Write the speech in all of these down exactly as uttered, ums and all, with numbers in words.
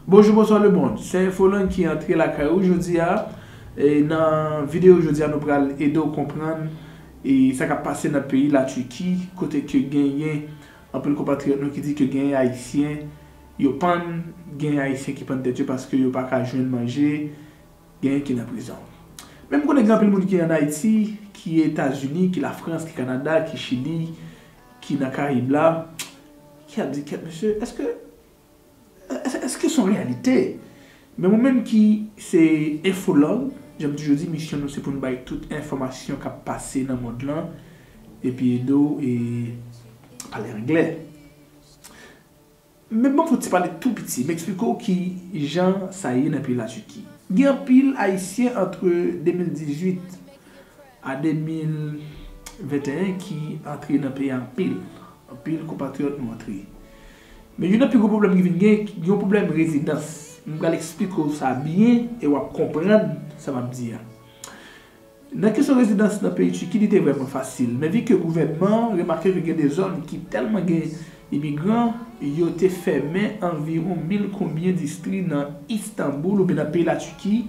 Bonjou, bonswa lemonn. Se Enfolang ki antre lakay ou jodi a. E nan videyo jodi a, nou pral ede w konprann e sa k ap pase nan peyi Latiki, kote ke genyen anpil konpatriyòt nou ki di ke genyen Ayisyen yo pann, genyen Ayisyen ki pann tèt yo paske yo pa ka jwenn manje, genyen ki nan prizon. Men m konnen gen anpil moun ki ann Ayiti, ki Etazini, ki Lafrans, ki Kanada, ki Chili, ki nan Karayib la, ki ap di, "Kèt mesye, èske, èske, èske se yon reyalite?" Men mwen menm ki se Enfolang, jan m toujou di, misyon nou se pou n bay tout enfòmasyon k ap pase nan mond lan, epi ede w e pale anglè. Men ban m fè yon ti pale tou piti, m eksplike w ki jan sa ye nan peyi Latiki. Gen anpil Ayisyen antre de mil dizuit a de mil venteyen ki antre nan peyi a anpil. Anpil konpatriyòt nou antre. Men youn nan pi gwo pwoblèm ki vin gen, gen yon pwoblèm rezidans. M pral eksplike w sa byen e w ap konprann sa m ap di a. Nan kesyon rezidans nan peyi Tiki, li te vrèman fasil. Men vi ke gouvènman an remake ke gen de zòn ki tèlman gen imigran, yo te fèmen anviwon mil konbyen distri nan Istanbul oubyen nan peyi Latiki,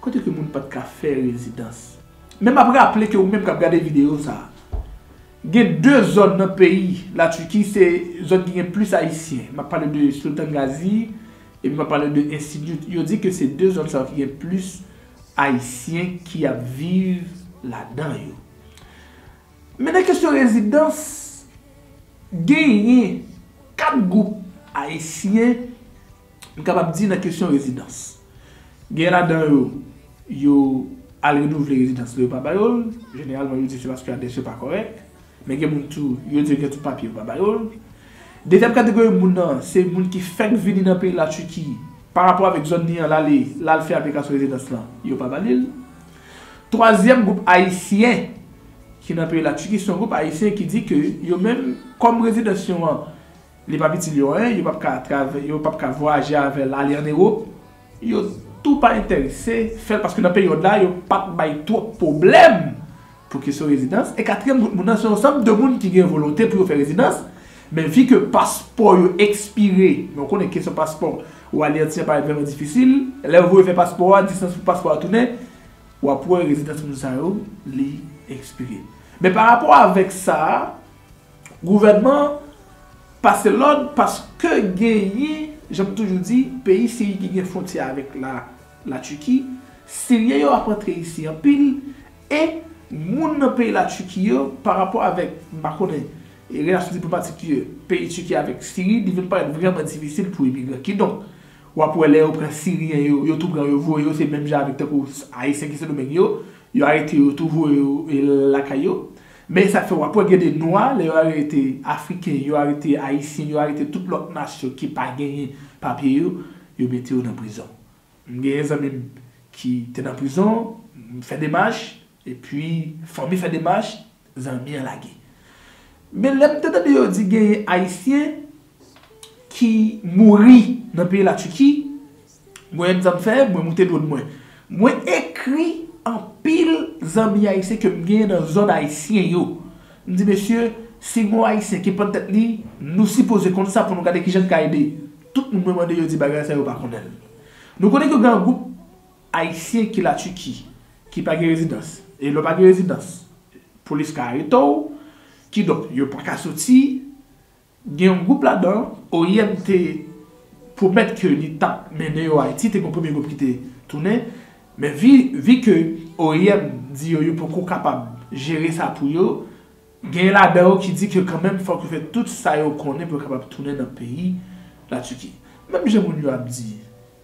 kote ke moun pa t ka fè rezidans. Men m ap raple ke ou menm k ap gade videyo sa a, gen de zòn nan peyi Latiki, se zòn ki gen plis Ayisyen. M ap pale de Sultan Gazi, epi m ap pale de Enstitiyut. Yo di ke se de zòn sa yo ki gen plis Ayisyen ki ap viv ladan yo. Men nan kesyon rezidans, genyen kat gwoup Ayisyen, m kapab di nan kesyon rezidans. Gen ladan yo, yo al renouvle rezidans la, yo pa ba yo l. Jeneralman, yo di se paske adrès yo pa kòrèk. Men gen moun tou, yo di yo gen tout papye, yo pa ba yo l. Dezyèm kategori moun nan, se moun ki fèk vini nan peyi Latiki, pa rapò avèk zòn li an, l ale, l al fè aplikasyon rezidans lan, yo pa ba li l. Twazyèm gwoup Ayisyen ki nan peyi Latiki, se yon gwoup Ayisyen ki di ke yo menm, kòm rezidans yo an, li p ap itil yo anyen, yo p ap ka travè-, yo p ap ka vwayaje avè l ale ann Ewòp, yo tou pa enterese fè l, paske nan peryòd la, yo pa t bay twòp pwoblèm pou kesyon rezidans. E katriyèm gwoup moun nan, se yon ansanm de moun ki gen volonte pou yo fè rezidans, men vi ke paspò yo ekspire, men w konnen kesyon paspò, ou ale Ayiti an parèt vrèman difisil, lè yo voye fè paspò a, distans pou paspò a tounen, w ap wè rezidans moun sa yo, li ekspire. Men pa rapò avèk sa a, gouvènman an pase lòd paske genyen, jan m toujou di, peyi Siri ki gen fwontyè avèk la, Latiki, Siryen yo ap antre isi anpil, e moun nan peyi Latiki yo, pa rapò avèk, m pa konnen, e relasyon diplomatik yo, peyi Tiki avèk Siri, li vin parèt vrèman difisil pou imigran. Kidonk, w ap wè lè yo pran Siryen yo, yo tou pran yo voye yo, se menm jan avèk tankou Ayisyen ki Sendomeng yo, yo arete yo tou voye yo, e, lakay yo. Men sa fè w ap wè gen de nwa, lè yo arete Afriken, yo arete Ayisyen, yo arete tout lòt nasyon ki pa genyen papye yo, yo mete yo nan prizon. M genyen zanmi m ki te nan prizon, m fè demach, epi fanmi fè demach, zanmi an lage. Men lè m te tande yo di genyen Ayisyen ki mouri nan peyi Latiki, mwen, sa m fè, mwen moute dwòn mwen. Mwen ekri anpil zanmi ayisyen ke m genyen nan zòn ayisyen yo. M di, "Mesye, si gon Ayisyen ki pann tèt li, nou sipoze konn sa pou nou gade kijan n ka ede." Tout moun mwen mande yo di bagay sa yo pa konnen l. Nou konnen ke gen yon gwoup Ayisyen ki Latiki, ki pa gen rezidans. E lè w pa gen rezidans, polis ka arete w. Kidonk, yo pa ka soti. Gen yon gwoup ladan, O I M te pwomèt ke li t ap mennen yo Ayiti, te gen yon premye gwoup ki te tounen. Men vi, vi ke O I M di yo, yo poko kapab jere sa pou yo, gen ladan yo ki di ke kanmenm fòk yo fè tout sa yo konnen pou yo kapab tounen nan peyi Latiki. Menm jan moun yo ap di,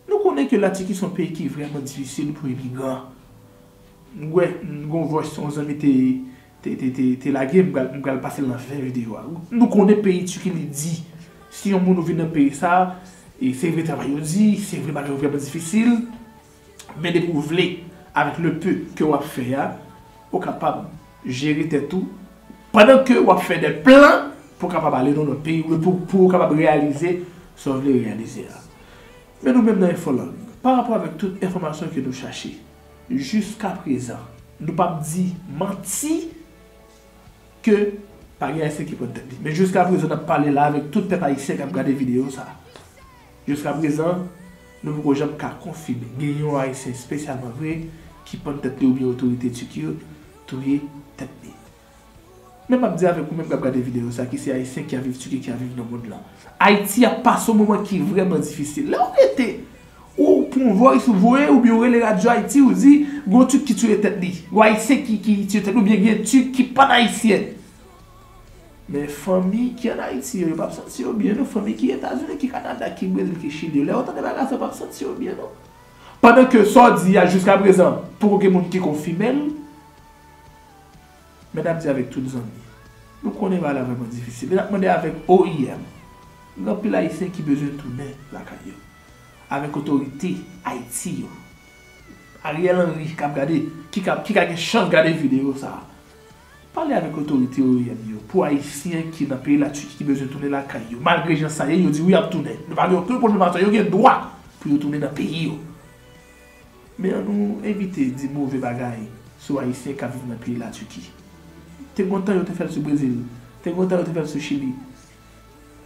nou konnen ke Latiki se yon peyi ki vrèman difisil pou imigran. M wè, m gon voice yon zanmi te, te, te, te, te lage, m pral, m pral pase l nan fen videyo a. Nou konnen peyi Tiki li di. Si yon moun ou vin nan peyi sa, e se vre travay yo di, se vre bagay yo vrèman difisil, men depi w vle, avèk le peu ke w ap fè a, ou kapab jere tèt ou, pandan ke w ap fè de plan pou w kapab ale nan lòt peyi, ou pou, pou w kapab reyalize sa w vle reyalize a. Men nou menm nan Enfolang, pa rapò avèk tout enfòmasyon ke nou chache, jiska prezan, nou p ap di manti ke pa gen Ayisyen ki pran tèt li. Men jiska prezan, n ap pale la avèk tout pèp ayisyen k ap gade videyo sa a. Jiska prezan, Nou poko janm ka konfime. Gen yon Ayisyen espesyalman vre ki pann tèt li oubyen otorite Tiki yo touye tèt li. Men m ap di avèk ou menm k ap gade videyo sa ki se Ayisyen ki ap viv Tiki, ki ap viv nan mond lan. Ayiti ap pase yon moman ki vrèman difisil. Lè w rete, ou pran yon voice ou voye oubyen ou rele Radyo Ayiti, ou di, gon Tik ki touye tèt li. Gon Ayisyen ki, ki touye tèt li oubyen gen Tik ki pann Ayisyen. Men fanmi ki ann Ayiti yo, yo p ap santi yo byen non. Fanmi ki Etazini, ki Kanada, ki Brezil, ki Chili yo, lè yo tande bagay sa, yo p ap santi yo byen non. Pandan ke sa w di a jiskaprezan, poko gen moun ki konfime l, men n ap di avèk tout zanmi, nou konnen bagay la vrèman difisil. E n ap mande avèk O I M, gen anpil Ayisyen ki bezwen tounen lakay yo. Avèk otorite Ayiti yo. Ariel Henry k ap gade, ki ka, ki ka gen chans gade videyo sa a. Pale avèk otorite O I M yo pou Ayisyen ki nan peyi Latiki ki bezwen tounen lakay yo. Malgre jan sa ye, yo di wi, y ap tounen. Nou pa gen okenn pwoblèm ak sa. Yo gen dwa pou yo tounen nan peyi yo. Men an nou evite di move bagay sou Ayisyen k ap viv nan peyi Latiki. Te gon tan yo te fè l sou Brezil. Te gon tan yo te fè l sou Chili.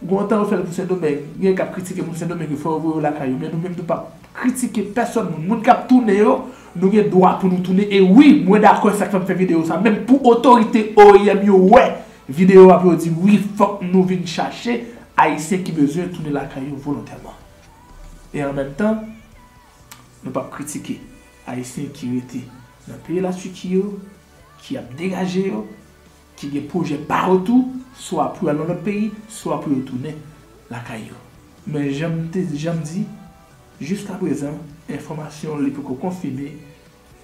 Gon tan yo fè l pou Sendomeng. Gen k ap kritike moun Sendomeng yo, fò yo voye yo lakay yo. Men nou menm nou p ap kritike pèsòn moun. Moun k ap tounen yo, nou gen dwa pou nou tounen. E wi, mwen dakò, e sa k fè m fè videyo sa. Menm pou otorite O I M yo wè videyo a pou yo di wi, fòk nou vin chache Ayisyen ki bezwen tounen lakay yo volontèman. E an menm tan, nou p ap kritike Ayisyen ki rete nan peyi Latiki yo, ki ap degaje yo, ki gen pwojè pa yo tou, swa pou yo al nan lòt peyi, swa pou yo tounen lakay yo. Men jan m te, jan m di, jiskaprezan, enfòmasyon li poko konfime.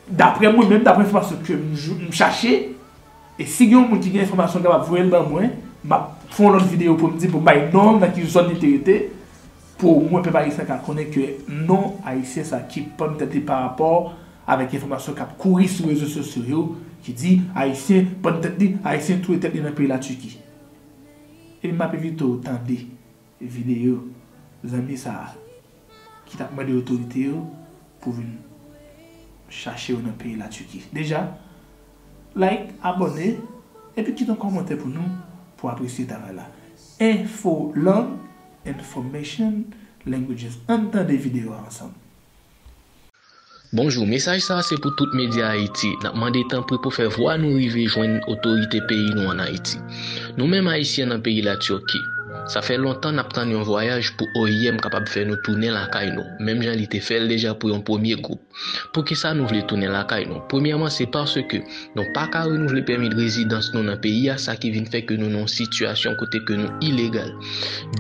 Daprè mwen menm, daprè enfòmasyon ke m jou-, m chache, e si gen yon moun ki gen enfòmasyon l kapab voye l ban mwen, m ap fè yon lòt videyo pou m di, pou m bay non l, nan ki zòn li te rete, pou omwen pèp ayisyen ka konnen ke non Ayisyen sa ki pann tèt li pa rapò avèk enfòmasyon k ap kouri sou rezo sosyo yo, ki di Ayisyen pann tèt li, Ayisyen touye tèt li nan peyi Latiki. Epi m ap envite w tande videyo zanmi sa a ki t ap mande otorite yo pou vin chache yo nan peyi Latiki. Deja, like, abòne, epi kite yon kòmantè pou nou, pou apresye travay la. Info Lang, Information, Languages. Ann tande videyo a ansanm. Bonjou, mesaj sa a se pou tout medya Ayiti. N ap mande tanpri pou fè vwa nou rive jwenn otorite peyi nou ann Ayiti. Nou menm Ayisyen nan peyi Latiki, sa fè lontan n ap tann yon vwayaj pou O I M kapab fè nou tounen lakay nou, menm jan li te fè l deja pou yon premye gwoup. Poukisa nou vle tounen lakay nou? Premyèman, se paske nou pa ka renouvle pèmi rezidans nou nan peyi a, sa ki vin fè ke nou nan yon sitiyasyon kote ke nou ilegal.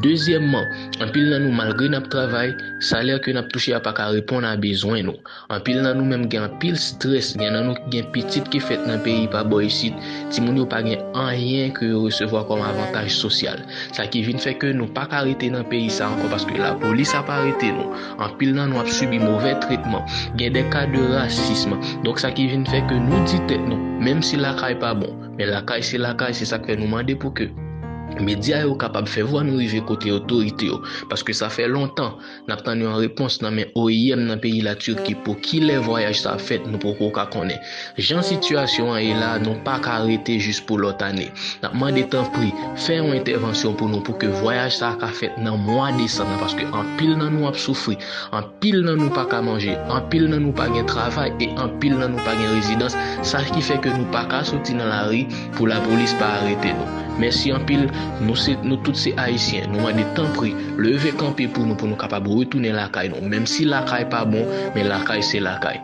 Dezyèmman, anpil nan nou, malgre n ap travay, salè ke n ap touche a pa ka reponn a bezwen nou. Anpil nan nou menm gen anpil strès, gen nan nou ki gen pitit ki fèt nan peyi pa bò isit, timoun yo pa gen anyen ke yo resevwa kòm avantaj sosyal. Sa ki vin fè ke nou pa ka rete nan peyi sa ankò paske lapolis ap arete nou. Anpil nan nou ap sibi movè tretman. Gen de ka de rasism. Donk sa ki vin fè ke nou di tèt nou, menm si lakay pa bon, men lakay se lakay, se sa k fè nou mande pou ke medya yo kapab fè vwa nou rive kote otorite yo. Paske sa fè lontan n ap tann yon repons nan men O I M nan peyi Latiki pou kilè vwayaj sa ap fèt, nou poko ka konnen. Jan sitiyasyon an ye la, nou pa ka rete jis pou lòt ane. N ap mande tanpri, fè yon entèvansyon pou nou pou ke vwayaj sa a ka fèt nan mwa desanm nan, paske anpil nan nou ap soufri, anpil nan nou pa ka manje, anpil nan nou pa gen travay e anpil nan nou pa gen rezidans, sa ki fè ke nou pa ka soti nan lari pou lapolis pa arete nou. Mèsi anpil, nou se, nou tout se Ayisyen, nou mande tanpri, leve kanpe pou nou, pou nou kapab retounen lakay nou, menm si lakay pa bon, men lakay se lakay.